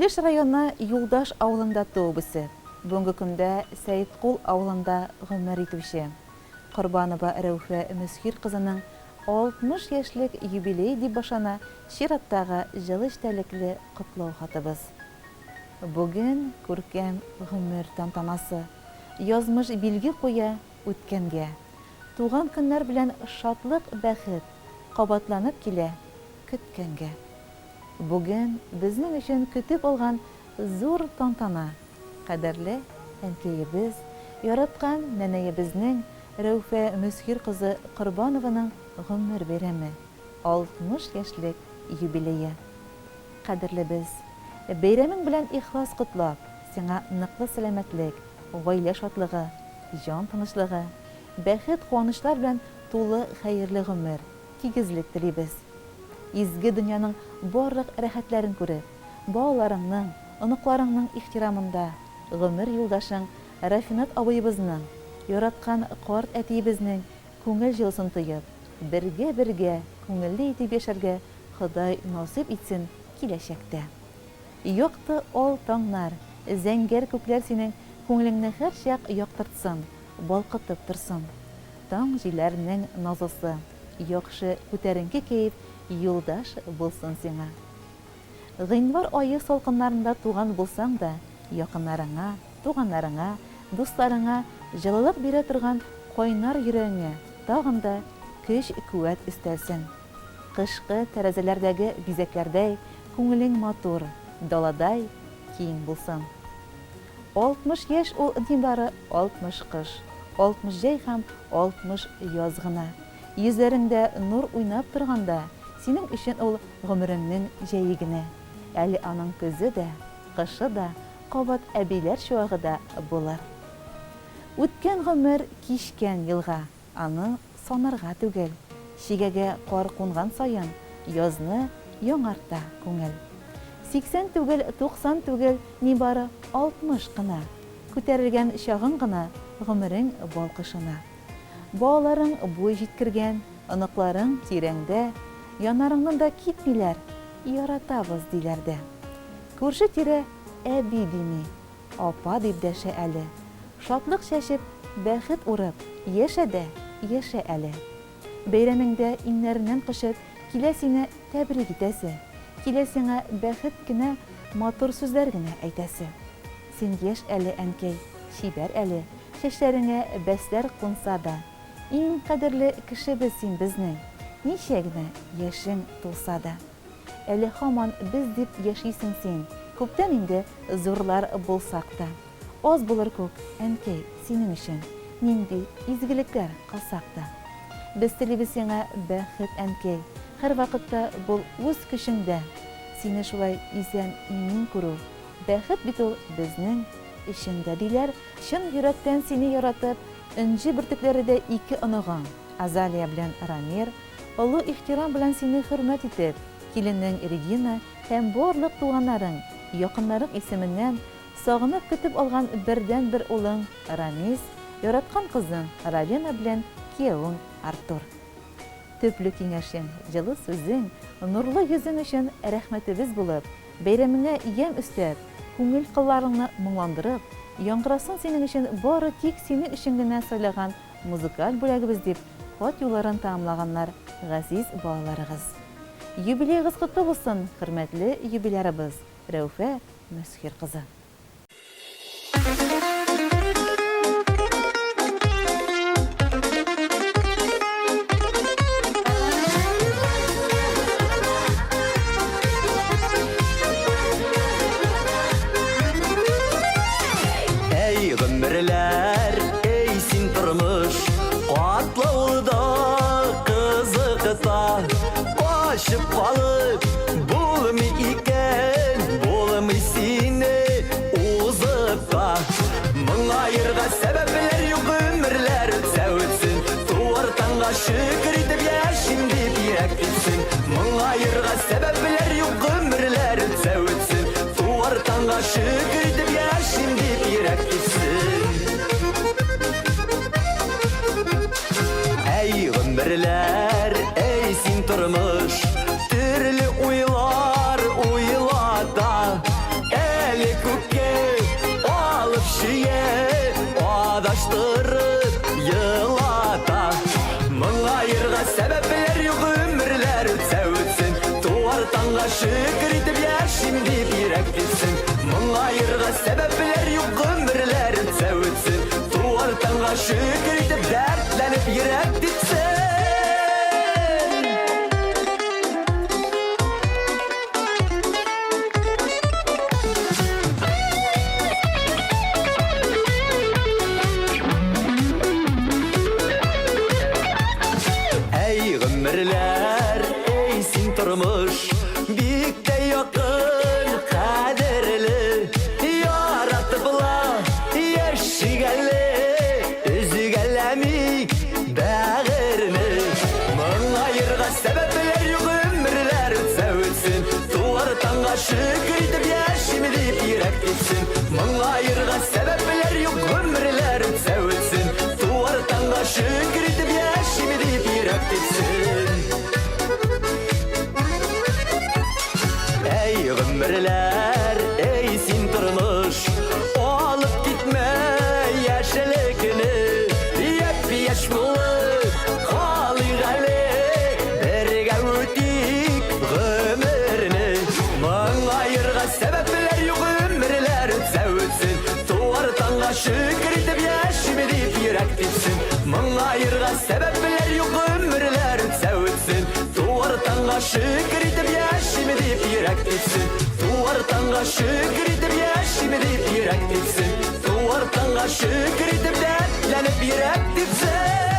Илеш районы Юлдаш авылында туып үсеп, бүгенге көндә Сәеткул авылында гомер итүче Корбанова Рәүфә Мөсхир кызының 60 яшьлек юбилее дип башлана чираттагы җылы эчтәлекле котлау хатыбыз. Бүген күркәм гомер тантанасы, язмыш билге куя үткәнгә. Туган көннәр белән шатлык-бәхет кабатланып килә көткәнгә. Бүген безнең өчен көтеп алган зур тантана, кадерле әнкәебез, яраткан нәнәебезнең Рәүфә Мөсхир кызы Корбанованың гомер бәйрәме, 60 яшьлек юбилее. Кадерлебез, бәйрәмең белән ихлас котлап, сиңа ныклы сәламәтлек, гаилә шатлыгы, җан тынычлыгы, бәхет-куанычлар белән тулы хәерле гомер, тигезлек телибез. Изге дөньяның барлык рәхәтләрен күреп, балаларыңның, оныкларыңның ихтирамында, гомер юлдашың Рафинат абыебызның, яраткан карт әтиебезнең күңел җылысын тоеп, бергә-бергә күңелле итеп яшәргә Ходай насыйп итсен киләчәктә. Якты ал таңнар, зәңгәр күкләр синең күңелеңне һәрчак яктыртсын, балкытып торсын. Таң җилләренең назысы, яхшы күтәренке кәеф юлдаш булсын сиңа. Гыйнвар ае салкыннарында туган булсаң да, якыннарыңа, туганнарыңа, дусларыңа җылылык бирә торган кайнар йөрәгеңә тагын да көч-куәт өстәлсен. Кышкы тәрәзәләрдәге бизәкләрдәй күңелең матур, даладай киң булсын. 60 яшь ул нибары 60 кыш, 60 җәй һәм 60 яз гына. Йөзләреңдә нур уйнап торганда, синең өчен ул гомереңнең җәе генә. Әле аның көзе дә, кышы да, кабат әбиләр чуагы да булыр. Үткән гомер кичкән елга. Аны санарга түгел. Чигәгә кар кунган саен, язны яңарта күңел. 80 түгел, 90 түгел, нибары 60 кына. Күтәрелгән чагың гына гомерең балкышына. Балаларың буй җиткергән, оныкларың тирәңдә, яннарыңнан да китмиләр, яратабыз, диләр дә. Күрше-тирә әби дими, Апа дип дәшә әле. Шатлык чәчеп, бәхет урып, яшә дә, яшә әле. Бәйрәмеңдә иңнәреннән кочып, килә сине тәбрик итәсе, килә сиңа бәхет кенә, матур сүзләр генә әйтәсе. Син яшь әле, әнкәй, чибәр әле, чәчләреңә бәсләр кунса да. Иң кадерле кешебез син безнең, ничә генә яшең тулса да. Әле һаман без дип яшисең син, Күптән инде зурлар булсак та. Аз булыр күк, әнкәй, синең өчен, Нинди изгелекләр кылсак та. Без телибез сиңа бәхет, әнкәй, Һәрвакытта бул үз көчеңдә. Сине шулай исән-имин күрү, Бәхет бит ул безнең өчен дә, диләр, чын йөрәктән сине яратып, Энҗе бөртекләредәй ике оныгың, Азалия белән Рамир, Олы ихтирам белән сине хөрмәт итеп, киленең Регина һәм барлык туганнарың, якыннарың исеменнән, сагынып көтеп алган бердәнбер улың Рамис, яраткан кызың Равена белән киявең Артур. Төпле киңәшең, җылы сүзең, нурлы йөзең өчен рәхмәтебез булып, бәйрәмеңә ямь өстәп, күңел кылларыңны моңландырып, яңгырасын синең өчен бары тик синең өчен генә сайлаган Музыкаль бүләгебез дип хат юлларын тәмамлаганнар газиз балаларыгыз. Юбилеегыз котлы булсын, хөрмәтле юбилярыбыз Рәүфә Мөсхир кызы. Әй, гомерләр, әй син тормыш, катлаулы да, кызык та, качып калып булмый икән, булмый сине узып та. Моңаерга сәбәпләр юк, гомерләр үтсә үтсен, туар таңга шөкер итеп яшим дип йөрәк типсен. Моңаерга сәбәпләр юк, гомерләр үтсә үтсен, туар таңга шөкер итеп яшим дип йөрәк типсен. Әй, гомерләр, әй, син тормыш, төрле уйлар уйлата. Сагыштырып елата. Моңаерга сәбәпләр юк, гомерләр үтсә үтсен. Туар таңга шөкер итеп яшим дип йөрәк типсен. Моңаерга сәбәпләр юк, гомерләр үтсә үтсен. Туар таңга шөкер итеп дәртләнеп йөрәк типсен. Әй, гомерләр, әй, син тормыш, бик тә якын, кадерле. Яратып ла, яшик әле, өзгәләмик бәгырьне. Моңаерга сәбәпләр юк, гомерләр үтсә үтсен. Туар таңга шөкер итеп яшим дип йөрәк типсен. Моңаерга сәбәпләр юк, гомерләр үтсә үтсен. Туар таңга шөкер итеп яшим дип йөрәк типсен. Әй, гомерләр, әй, син тормыш, алып китмә яшьлекне. Япь-яшь булып калыйк әле, бергә үтик гомерне. Моңаерга сәбәпләр юк, гомерләр үтсә үтсен. Туар таңга шөкер итеп яшим дип йөрәк типсен. Моңаерга сәбәпләр юк, гомерләр үтсә үтсен. Туар таңга шөкер итеп яшим дип йөрәк типсен. Туар таңга шөкер итеп яшим дип йөрәк типсен. Туар таңга шөкер итеп дәртләнеп йөрәк типсен.